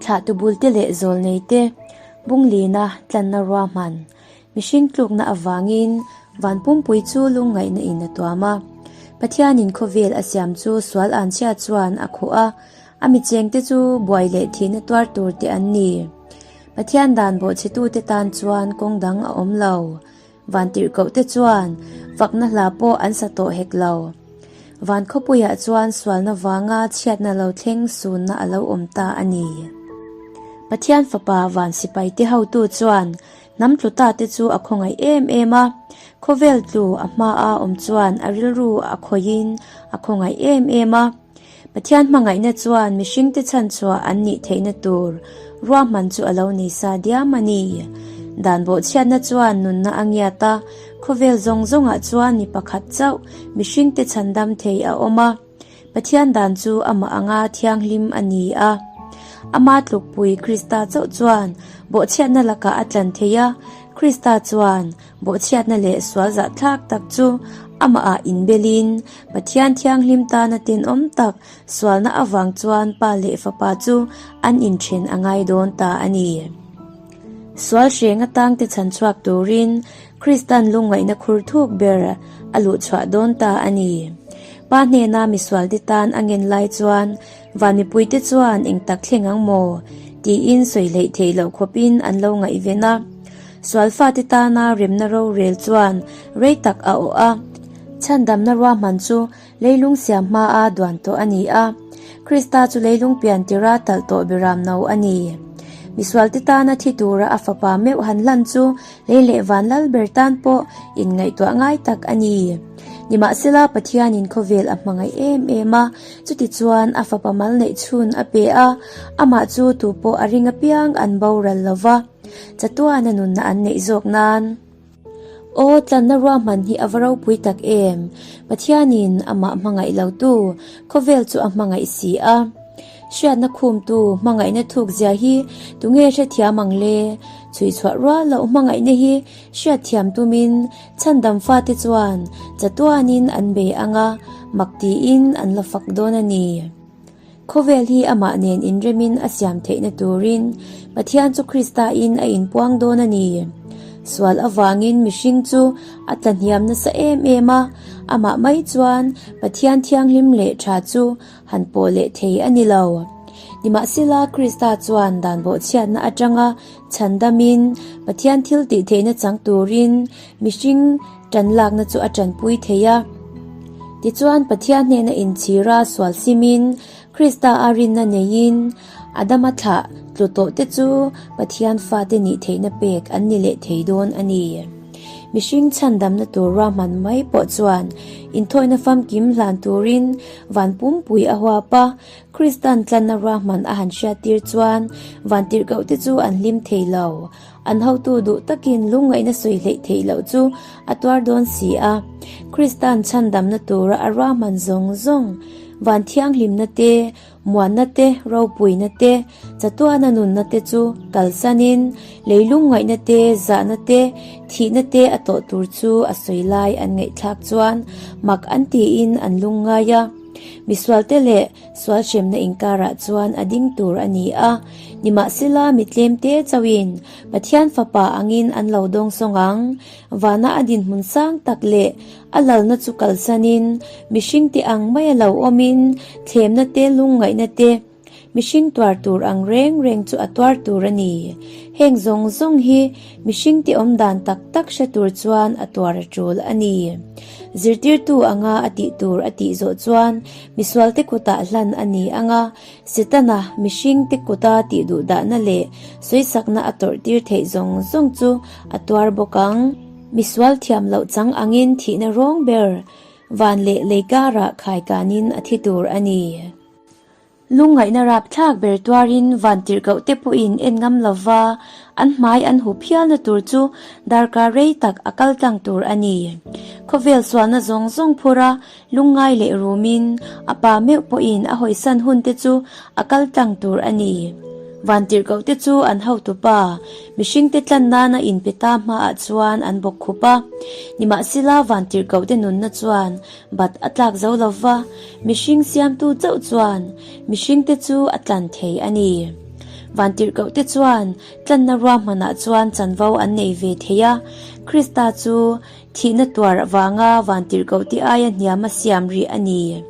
Thlahtu bulte leh zawlneite bunglina tlanna ruahman, mihring tlukna avangin van pumpui chu lungngaihna in a tuam a. Pathianin khawvel a siam chu sual anchhia chuan a khuh a, a michengte chu buai leh thihna tuar tur te an ni. Pathian dan bawhchhetute tan chuan kawng dang a awm lo. Vantirhkohte chuan fakna hla pawh an sa tawh hek lo. Van khawpuiah chuan sualna vanga chhiatna lo thleng sunna a lo awm ta a ni. Pathian Fapa van sipaite hotu chuan hnam tlu ta te chu a khawngaih em em a. Khawvel tlu a hmaa awm chuan a rilru a khawihin a khawngaih em em a. Pathian hmangaihna chuan mihringte chhanchhuah an nih theihna tur ruahman chu a lo nei sa diam a ni. Dan bawhchhiatna chuan nunna a ngiat a, khawvel zawng zawngah chuan mi pakhat chauh mihringte chhandam thei a awm a. Pathian dan chu amah anga thianghlim a ni a. Ama tlukpui Krista chauh chuan bawhchhiatna lakah a tlan thei a, Krista chuan Bawhchhiatna leh sual zahthlak tak chu amahah inbelin Pathian thianghlim tana tenawm tak sualna avang chuan pa leh fapa chu an inthen a ngai dawn ta a ni. Sual hreng atangte chhan chhuak turin Kristan lungngaihna khur thuk ber a luh chhuah dawn ta a ni. Pa hnena misualte tan a ngen lai chuan van mipuite chuan eng tak thleng ang maw? tiin sawi hleih theih loh khawpin an lo ngaihven a. Sual fate tana remna rorel chuan rei tak a awh a, chhandamna ruahman chu leilung siam hmaa duan tawh a ni a. Krista chu leilung pian tira talh tawh biram no a ni. Misualte tana thi tura a fapa meuh han hlan chu lei leh van lal ber tan pawh inngaihtuah ngai tak a ni. Nimahsela Pathianin khawvel a hmangaih em em a, chutichuan a fapa mal neih chhun a pe a, amah chu tupawh a ring apiang an boral lo va. Chatuana nunna an neih zawk nan. Aw, tlanna ruahman hi a va ropui tak em! Pathianin amah hmangaih lotu khawvel chu a hmangaih si a. Hriatna khumtu hmangaihna thukzia hi tunge hrethiam ang le? Chhuichhuah rual loh hmangaihna hi hriatthiam tumin chhandam fate chuan chatuanin an bei ang a, mak tiin an la fak dawn a ni. Khawvel hi amah nen inremin a siam theihna turin Pathian chu Krista-in a inpuang dawn a ni. Sual avangin mihring chu a tlahniam nasa em em a, amah mai chuan Pathian thianghlim leh tha chu han pawh leh thei a ni lo. Nimahsela, Krista chuan dan bawhchhiatna atanga chhandamin Pathian thil tih theihna chang turin mihring Ṭan lakna chu a ṭanpui thei a. Tichuan, Pathian hnena inchhira sual simin, Krista a rinna neiin, Adama thlah tlu tawhte chu Pathian fate nih theihna pek an ni leh thei dawn a ni. Mihring chhandamna tur ruahman mai pawh chuan inthawina famkim hlan turin van pumpui a huap a, Kristan tlanna ruahman a han hriattir chuan vantirhkohte chu an hlim thei lo. An hotu duh takin lungngaihna sawi hleih theih loh chu a tuar dawn si a. Kristan chhandamna tura a ruahman zawng zawng, van thianghlimna te, muanna te, ropuina te, chatuana nunna te chu kalsanin lei lungngaihna te, zahna te, thihna te a tawh tur chu a sawi lai an ngaihthlak chuan mak an tiin an lungngai a. Misualte leh Sual hremna inkarah chuan a ding tur a ni a, nimahsela mi tlemte chauhin Pathian Fapa angin an lo dawng sawng ang. Vana a dinhmun sang tak leh a lalna chu kalsanin mihringte ang maia lo awmin thlemna te lungngaihna te mihring tuar tur ang reng reng chu a tuar tur a ni. Heng zawng zawng hi mihringte awmdan tak tak hre tur chuan a tuar a tul a ni. Zirtirtu anga a tih tur a tih zawh chuan Misualte kutah hlan a ni ang a, Setana mihringte kuta tih duhdahna leh sawisakna a tawrhtir theih zawng zawng chu a tuar bawk ang. Misual thiam loh chang angin thihna rawng ber van leh lei karah khaikanin a thi tur a ni. Lungngaihna rapthlak ber tuarin van tirhkohte pawhin en ngam lova an hmai an hup hialna tur chu darkar rei tak a kal tlang tur a ni. Khawvel sualna zawng zawng phura Lungngai leh rumin a pa meuh pawhin a hawisan hun te chu a kal tlang tur a ni. Vantirhkoh te chu an hotu pa, mihring te tlan nana inpe ta hmaah chuan an bawk khup a. Nimahsela vantirhkoh te nunna chuan bat a tlak zo lo va, mihring siamtu chauh chuan mihring te chu a tlan thei a ni. Vantirhkohte chuan tlanna ruahmanah chuan chanvo an nei ve thei a, Krista chu thihna tuar avanga vantirhkohte aia hniam a siam rih a ni.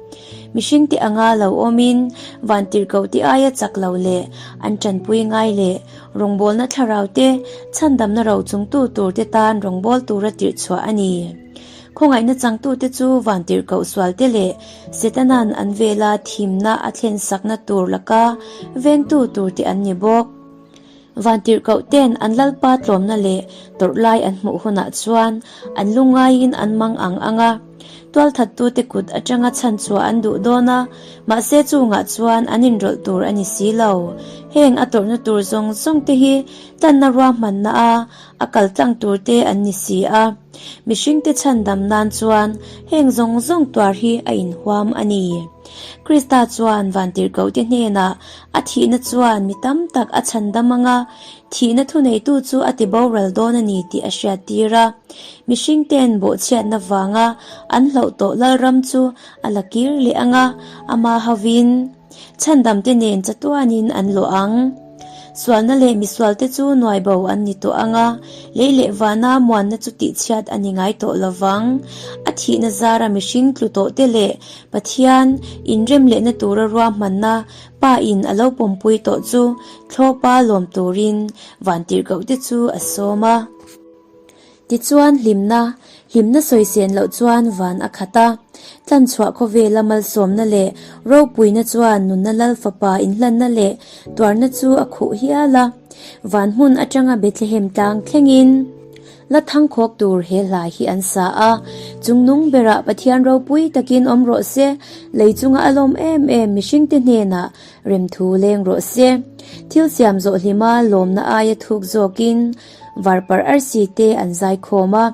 Mihringte anga lo awmin vantirhkohte aia chak lo leh an tanpui ngai leh rawngbawlna thlaraute chhandamna rochungtu turte tan rawngbawl tura tirhchhuah a ni. Khawngaihna changtute chu vantirhkoh sualte leh Setana'n an vela thimna a thlen sakna tur laka vengtu turte an ni bawk. Vantirhkoh ten an Lalpa tlawmna leh tawrh lai an hmuh hunah chuan an lungaiin an mang ang ang a. Tualthattute kut atanga chhanchhuah an duh dawn a, mahse chungah chuan an inrawlh tur a ni si lo. Heng a tawrhna tur zawng zawng te hi tlanna ruahmanna a a kal tlang tur te an ni si a. Mihringte chhandam nan chuan heng zawng zawng tuar hi a inhuam a ni. Krista chuan vantirhkohte hnenah a thihna chuan mi tam tak a chhandam ang a, thihna thuneitu chu a ti boral dawn a ni tih a hriattir a. Mihringten bawhchhiatna vanga an hlauh tawh Lalram chu a la kir leh ang a, ama hovin Chhandamte nen chatuanin an luah ang. Sualna leh misualte chu nuai bo an ni tawh ang a, lei leh vana muanna chu tihchhiat a ni ngai tawh lo vang. A thihna zara mihring tlu tawhte leh Pathian inrem lehna tura ruahmanna Pa in a lo pawmpui tawh chu thlawpa lawm turin vantirhkohte chu a sawm a. Tichuan hlimna, hlimna sawisên loh chuan van a khat a. Tlanchhuah khawvela malsawmna leh ropuina chuan nunna Lal Fapa inhlanna leh tuarna chu a khuh hial a. Van hmun atanga Bethlehem tlang thlengin la thangkhawk tur he hla hi an sa a. Chungnung berah Pathian ropui takin awm rawh se, lei chunga a lawm em em mihringte hnenah remthu leng rawh se. Thil siam zawh hlima lawmna aia thuk zawkin, Varparh arsi te an zai khawm a,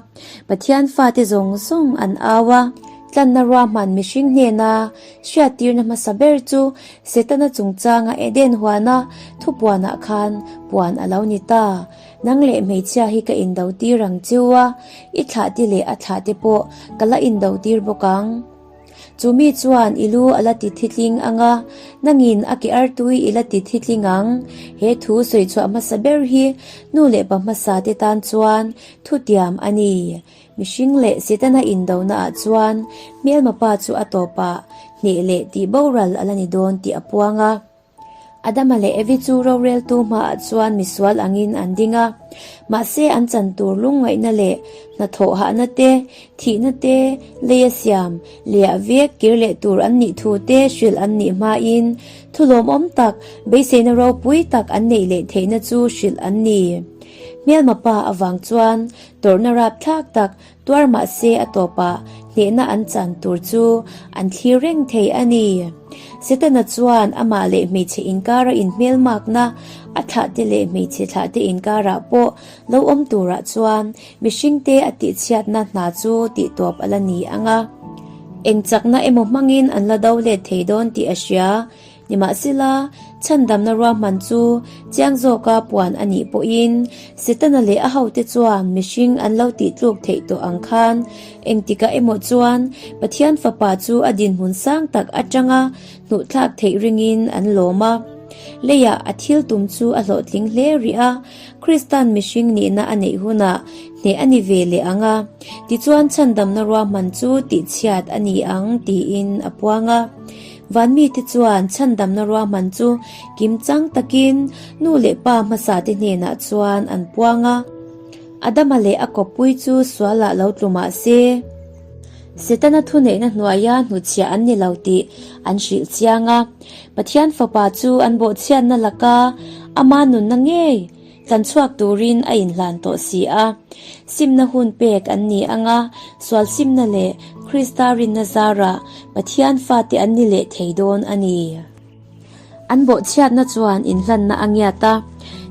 Pathian fate zawng zawng an au a. Tlanna ruahman mihring hnena hriattirna hmasa ber chu Setana chungchanga Eden huana thupuanah khan puan a lo ni ta. Nang leh hmeichhia hi ka indo tir ang chiu a, i thlahte leh a thlahte pawh ka la indo tir bawk ang. Chu mi chuan i lu a la ti thitling ang a, nangin a ke artui i la ti thitling ang. He thu sawi chhuah hmasa ber hi nu leh pa hmasa te tan chuan thutiam a ni. Mihring leh Setana indona ah chuan hmelma pa chu a tawpah hneh leh tih boral a la ni dawn tih a puang a. Adama leh Evi chu roreltu hmaah chuan misual angin an ding a, mahse an chan tur lungngaihna leh hnathawh hahna te, thihna te, leia siam liah vek kir leh tur an nih thu te hrilh an nih hmain thu lawmawm tak, beiseina ropui tak an neih leh theihna chu hrilh an ni. Hmelma pa avang chuan tawrhna rapthlak tak Tuar mahse a tawpah hnehna an chan tur chu an thlir reng thei a ni. Setana chuan amah leh hmeichhe inkara inhmelmakna a thlahte leh hmeichhe thlahte inkarah pawh lo awm turah chuan mihringte a tihchhiatna hna chu tihtawp a la ni ang a. Eng chakna emaw hmangin an la do let thei dawn tih a hria. Nimahsela, chhandamna ruahman chu chiang zawka puan a nih pawhin, Setana leh a hote chuan mihring an lo tihtluk theih tawh ang khan engtikah emaw chuan Pathian Fapa chu a dinhmun sang tak atanga hnuhthlak theih ringin an lawm a. Leiah a thil tum chu a hlawhtling hle rih a, Kristan mihring nihna a neih hunah hneh a ni ve leh ang a, tichuan chhandamna ruahman chu tihchhiat a ni ang tiin a puang a. Vanmite chuan chhandamna ruahman chu kimchang takin nu leh pa hmasate hnenah chuan an puang a. Adama leh a kawppui chu sualah lo tlu mah se, Setana thuneihna hnuaia hnuchhiah an ni lo tih an hrilh chiang a. Pathian Fapa chu an bawhchhiatna laka ama nunna ngei Tlan chhuak turin a inhlan tawh si a. Simna hun pek an ni ang a, sual simna leh Krista rinna zarah Pathian fate an ni leh thei dawn a ni. An bawhchhiatna chuan inhlanna a ngiat a.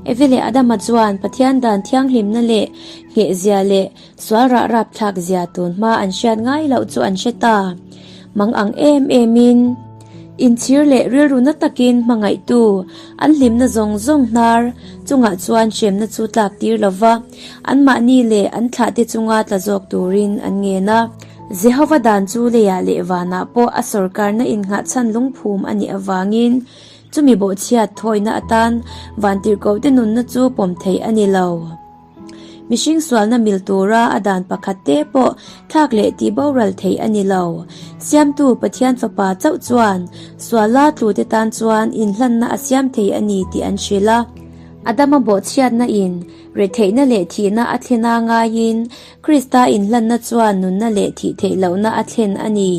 Evi leh Adama chuan Pathian dan thianghlimna leh nghehzia leh sual rah rapthlak zia tun hma an hriat ngai loh chu an hre ta. Mang ang em emin. Inchhir leh rilru na takin hmangaihtu an hlimna zawng zawng hnar chungah chuan hremna chu tlak tir lo va, anmahni leh an thlahte chunga tla zawk turin an ngen a. Jehova dan chu leiah leh vanah pawh a sawrkarna innghahchhan lungphum a nih avangin. Chumi bawhchhiat thawina atan vantirhkohte nunna chu pawm theih a ni lo. Mihring sualna mil tura a dan pakhat te pawh thlak leh tih boral theih a ni lo. Siamtu Pathian Fapa chauh chuan suala tlute tan chuan inhlanna a siam thei a ni tih an hrilh a. Adama bawhchhiatna in retheihna leh thihna a thlen a ngaiin Krista inhlanna chuan nunna leh thih theih lohna a thlen a ni.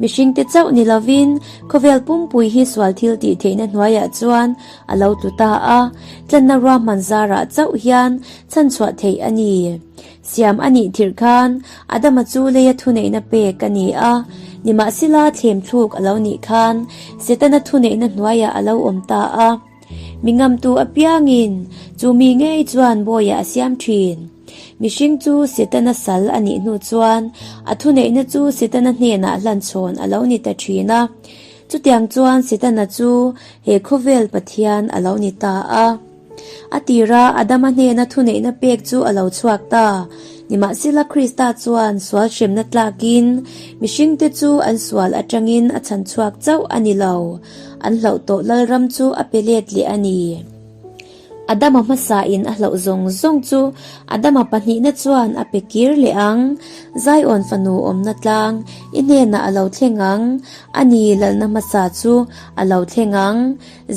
Mihringte chauh ni lovin khawvel pumpui hi sual thil tih theihna hnuaiah chuan a lo tlu ta a, tlanna ruahman zarah chauh hian chhanchhuah theih a ni. Siam a nih thirh khan Adama chu leia thuneihna pek a ni a, nimahsela thlem thluk a lo nih khan Setana thuneihna hnuaiah a lo awm ta a. Mi ngamtu apiangin chu mi ngei chuan bawiah a siam thin. Mihring chu Setana sal a nih hnu chuan a thuneihna chu Setana hnenah hlanchhawn a lo ni ta thin a. Chutiang chuan Setana chu he khawvel Pathian a lo ni ta a. A tira Adama hnena thuneihna pek chu a lo chhuak ta. Nimahsela Krista chuan sual hremna tlakin mihringte chu an sual atangin a chhan chhuak chauh a ni lo. An hlauh tawh Lalram chu a pe let leh a ni. Adama hmasain a hlauh zawng zawng chu Adama pahnihna chuan a pe kir leh ang. Zion fanu awmna tlang i hnenah a lo thleng ang, a ni lalna hmasa chu a lo thleng ang,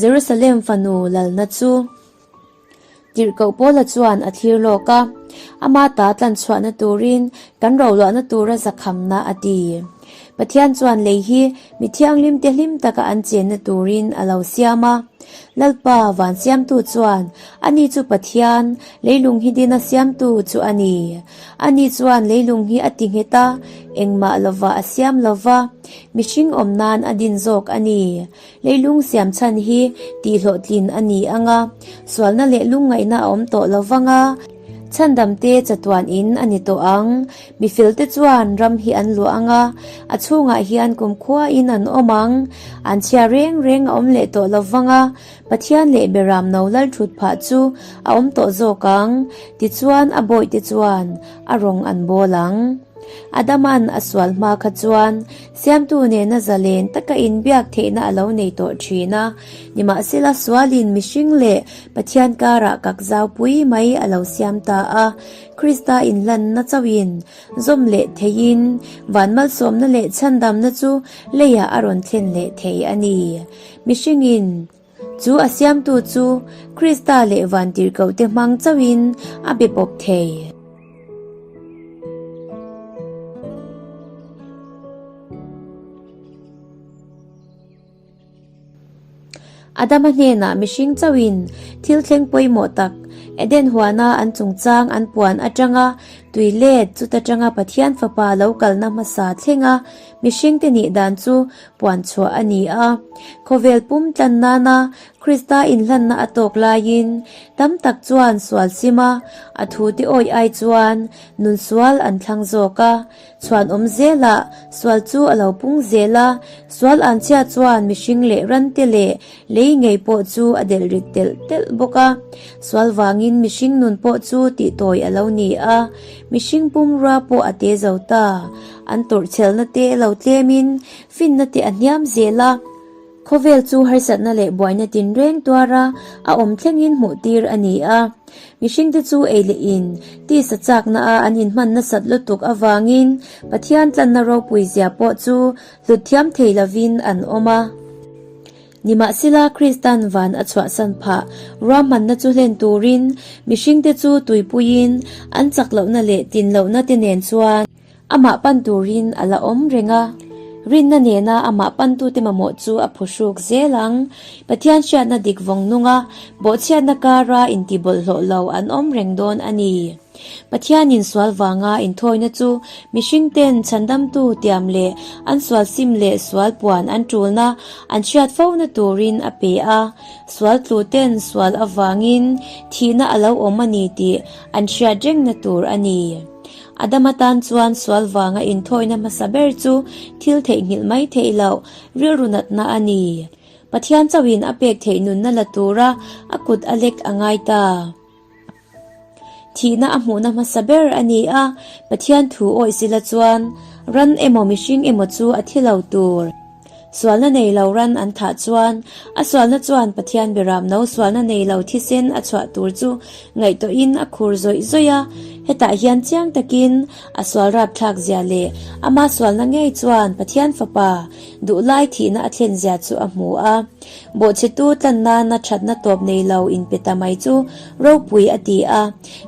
Jerusalem fanu lalna chu. Tirhkoh Paula chuan a thlir lawk a, ama ta tlanchhuahna turin kan roluahna tura zakhamna a ti. Pathian chuan lei hi mi thianghlimte hlim taka an chenna turin a lo siam a. Lalpa van siamtu chuan ani chu Pathian, leilung hi dina siamtu chu a ni. Ani chuan leilung hi a ti nghet a, engmah lovah a siam lova, mihring awm nan a din zawk a ni. Leilung siam chhan hi tihhlawhtlin a ni ang a, sualna leh lungngaihna a awm tawh lo vang a, chhandamte chatuan in a ni tawh ang. Mifelte chuan ram hi an luah ang a, a chhungah hian kumkhuain an awm ang. An chhia reng reng a awm leh tawh lo vang a, Pathian leh Beram no lal thut phah chu a awm tawh zawk ang. Tichuan a bawihte chuan a rawng an bawl ang. Adama'n a sual hma kha chuan Siamtu nena zalen taka inbiak theihna a lo nei tawh thin a, nimahsela sualin mihring leh Pathian karah kak zau pui mai a lo siam ta a. Krista inhlanna chauhin zawm leh theiin van malsawmna leh chhandamna chu leiah a rawn thlen leh thei a ni. Mihringin chu a siamtu chu Krista leh vantirhkohte hmang chauhin a be pawp thei. Adama hnenah mihring chauhin thil thleng pawimawh tak Eden huana an chungchang an puan atanga tui let chuta tanga Pathian fapa lo kalna hmasa thlenga mihringte nih dan chu puan chhuah a ni a. Khawvel pum tlan nana Krista inhlanna a tawk laiin tam tak chuan sual sima a thute awih ai chuan nun sual an thlang zawk a. Chhuan awm zelah sual chu a lo pung zel a, sual an chhia chuan mihring leh rante leh lei ngei pawh chu a delh rit telh telh bawk a. Sual vangin mihring nun pawh chu tihtawi a lo ni a, mihring pumrua pawh a te zo ta. An tawrhchhelna te lo tlemin finna te a hniam zel a. Khawvel chu harsatna leh buaina tinreng tuara a awm thlengin hmuhtir a ni a. Mihringte chu ei leh in, tisa chakna a an inhman nasat lutuk avangin Pathian tlanna ropui zia pawh chu hlut thiam thei lovin an awm a. Nimahsela Kristan van a chhuahsan phah ruahmanna chu hlen turin mihringte chu tuipuiin an chak lohna leh tlin lohna te nen chuan Amah pan turin a la awm reng a, rinna nena amah pantute mamawh chu a phuhruk zel ang. Pathian hriatna dik vawng nunga bawhchhiatna kara intibawlhhlawh lo an awm reng dawn a ni. Pathianin sual vanga inthawina chu mihringten chhandamtu tiam leh an sual sim leh sual puan an tulna an hriat fona turin a pe a. Sual tluten sual avangin thihna a lo awm a ni tih an hriat rengna tur a ni. Adama tan chuan sual vanga inthawina hmasa ber chu thil theihnghilh mai theih loh rilru natna a ni. Pathian chauhin a pek theih nunna la tura a kut a lek a ngai ta. Thihna a hmuhna hmasa ber a ni a, Pathian thu awih sila chuan ran emaw mihring emaw chu a thi lo tur. Sualna nei lo ran an thah chuan a sualna chuan Pathian beram no sualna nei lo thisen a chhuah tur chu ngaihtuahin a khur zawih zawih a. Hetah hian chiang takin a sual rapthlak zia leh ama sualna ngei chuan Pathian Fapa duhlai thihna a thlen zia chu a hmu a. Bawhchhetu tlan nana thatna tawp nei lo inpe ta mai chu ropui a ti a.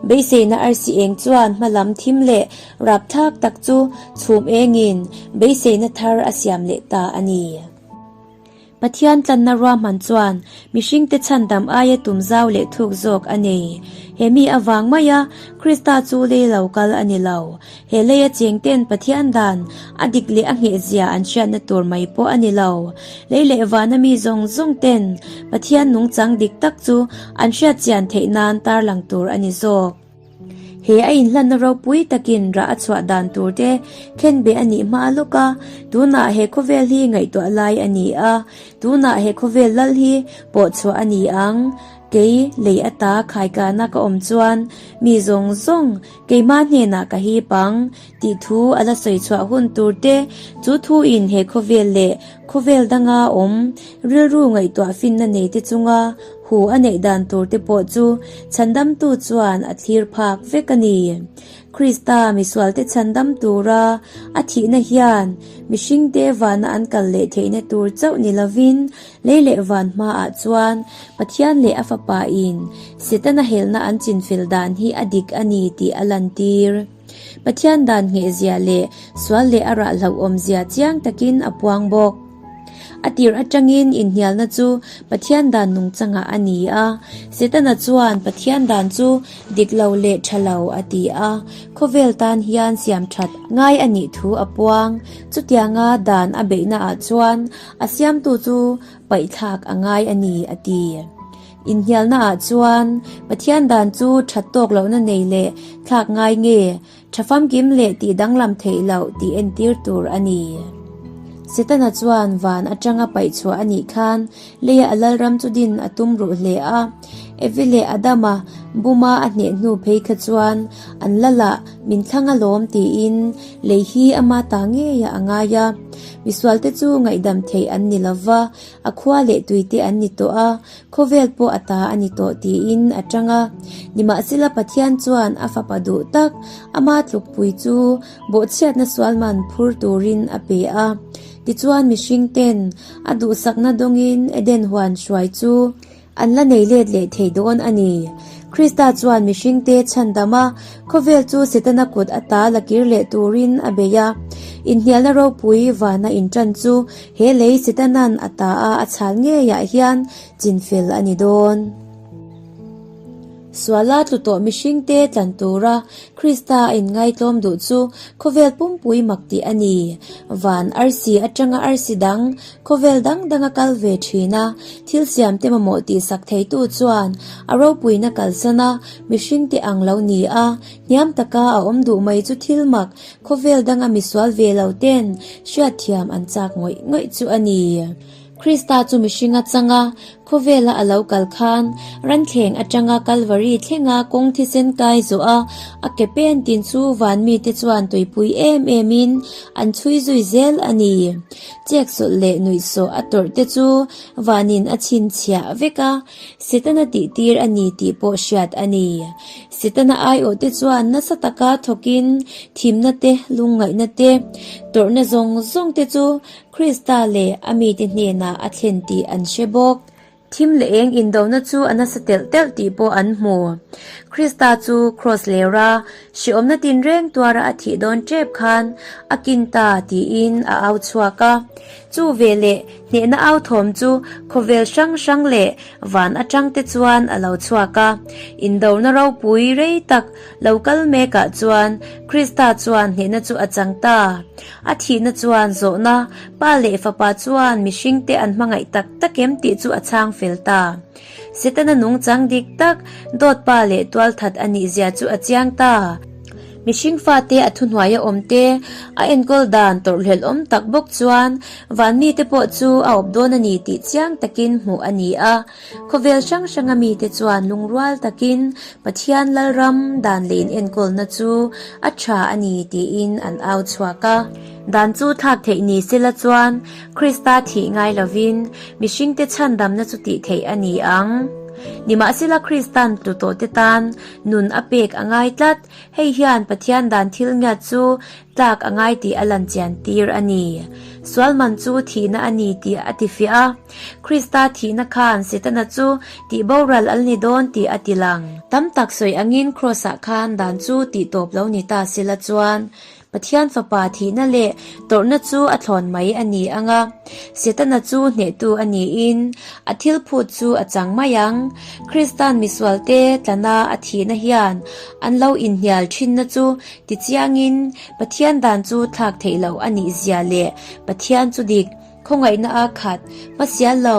Beiseina arsi eng chuan hmalam thim leh Rapthlak tak chu chhum engin beiseina thar a siam leh ta a ni. Pathian tlanna ruahman chuan mihringte chhandam aia tum zau leh thuk zawk a nei. He mi avang maia Krista chu lei lo kal a ni lo. He leia chengten Pathian dan a dik leh a nghehzia an hriatna tur mai pawh a ni lo. Lei leh vana mi zawng zawng ten Pathian nungchang dik tak chu an hriatchian theih nan tarlang tur a ni zawk. He a inhlanna ropui takin rah a chhuah dan tur te khenbeh a nih hma lawk a, tunah he khawvel hi ngaihtuah lai a ni a, tunah he khawvel lal hi pawh chhuah a ni ang. Kei lei ata khaikana ka awm chuan mi zawng zawng keimah hnenah ka hip ang tih thu a la sawi chhuah hun tur te chu thuin he khawvel leh khawvel danga awm rilru ngaihtuah finna nei te chunga Hu a neih dan tur te pawh chu chhandamtu chuan a thlir phak vek a ni. Krista misualte chhandam tura a thihna hian mihringte vana an kal leh theihna tur chauh ni lovin lei leh van hmaah chuan Pathian leh a Fapa in Setana helna an chinfel dan hi a dik a ni tih a lantir. Pathian dan nghehzia leh sual leh a rah hlauhawmzia chiang takin a puang bawk. A tir atangin inhnialna chu Pathian dan nungchangah a ni a. Setana chuan Pathian dan chu dik lo leh tha lo a ti a, khawvel tan hian siam that ngai a nih thu a puang. Chutianga dan a beihnaah chuan a siamtu chu paihthlak a ngai a ni a ti. Inhnialnaah chuan Pathian dan chu that tawk lohna nei leh thlak ngai nge, tha famkim leh tih danglam theih loh tih entir tur a ni. Setana chuan van atanga paih chhuah a nih khan leia a lalram chu din a tum ruh hle a. Evi leh Adama buma a hneh hnu phei kha chuan an lalah min thlang alawm tiin lei hi ama ta ngeiah a ngai a. Misualte chu ngaihdam theih an ni lova, A khua leh tuite an ni tawh a, khawvel pawh a ta a ni tawh tiin a chang a. Nimahsela Pathian chuan a fapa duh tak, ama tlukpui chu bawhchhiatna sualman phur turin a pe a. Tichuan mihringten a duhsakna dawngin Eden huan hruai chu An la nei let leh thei dawn a ni. Krista chuan mihringte chhandam a, khawvel chu Setana kut ata la kir leh turin a bei a. Inhnialna ropui vana inṭan chu he lei Setanan a ta a a chhal ngeiah hian chinfel a ni dawn. Suala tlu tawh mihringte tlan tura Krista a inngaitlawm duh chu khawvel pumpui mak tih a ni. Van arsi atanga arsi dang, khawvel dang danga kal ve thin a, thil siamte mamawh tihsak theitu chuan a ropuina kalsan a, mihringte ang lo ni a, hniam taka a awm duh mai chu thil mak, khawvel danga misual ve lo ten hriatthiam an chak ngawih ngawih chu a ni. Krista chu mihring a chang a, khawvela a lo kal khan ranthleng atanga Kalvari thlenga kawng thisen kai zawh a, a ke pen tin chu van mite chuan tuipui em em in an chhui zui zel a ni. Cheksawlh leh nuihsawh a tawrh te chu vanin a chhinchhiah vek a, Setana tihtir a ni tih pawh hriat a ni. Setana aiawhte chuan nasa taka thawkin thimna te, lungngaihna te, tawrhna zawng zawng te chu Krista leh a mite hnenah a thlen tih an hre bawk. Thim leh eng indona chu a nasa telh telh tih pawh an hmu. Krista chu Kraws lera hreawmna tinreng tuara a thih dawn tep khan a kin ta tiin a au chhuak a. Chu veleh hnehna au thawm chu khawvel hrang hrang leh van atangte chuan a lo chhuak a. Indona ropui rei tak Lo kal mekah chuan Krista chuan hnehna chu a chang ta. A thihna chuan zawhna, Pa leh Fapa chuan mihringte an hmangaih tak tak em tih chu a chhang fel ta. Setana nungchang dik tak, dawt pa leh tualthat a nihzia chu a chiang ta. Mihring fate a thuhnuaia awmte a enkawl dan tawrhhlelh awm tak bawk chuan van mite pawh chu a awp dawn a ni tih chiang takin hmuh a ni a. Khawvel hrang hranga mite chuan lungrual takin Pathian Lalram dan leh inenkawlna chu a tha a ni tiin an au chhuak a. Dan chu thlak theih ni sela chuan Krista thih ngai lovin mihringte chhandamna chu tih theih a ni ang. Nimahsela Kristan tlu tawhte tan nun a pek a ngai tlat. Hei hian Pathian dan thil ngiat chu tlak a ngai tih a lan chian tir a ni. Sual man chu thihna a ni tih a tifiah a. Krista thihna khan Setana chu tih boral al ni dawn tih a ti lang. Tam tak sawi angin Kraws-ah khan dan chu tih tawp lo ni ta sela chuan Pathian Fapa thihna leh tawrhna chu a thlawn mai a ni ang a, Setana chu hnehtu a niin a thil phut chu a chang mai ang. Kristan misualte tlana a thihna hian an lo inhnial thinna chu tichiangin Pathian dan chu thlak theih loh a nih zia leh Pathian chu dik khawngaihna a khat hmasial lo,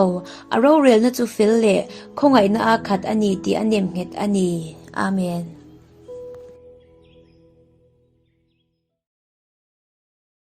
a rorelna chu fel leh khawngaihna a khat a ni tih a nemnghet a ni. Amen.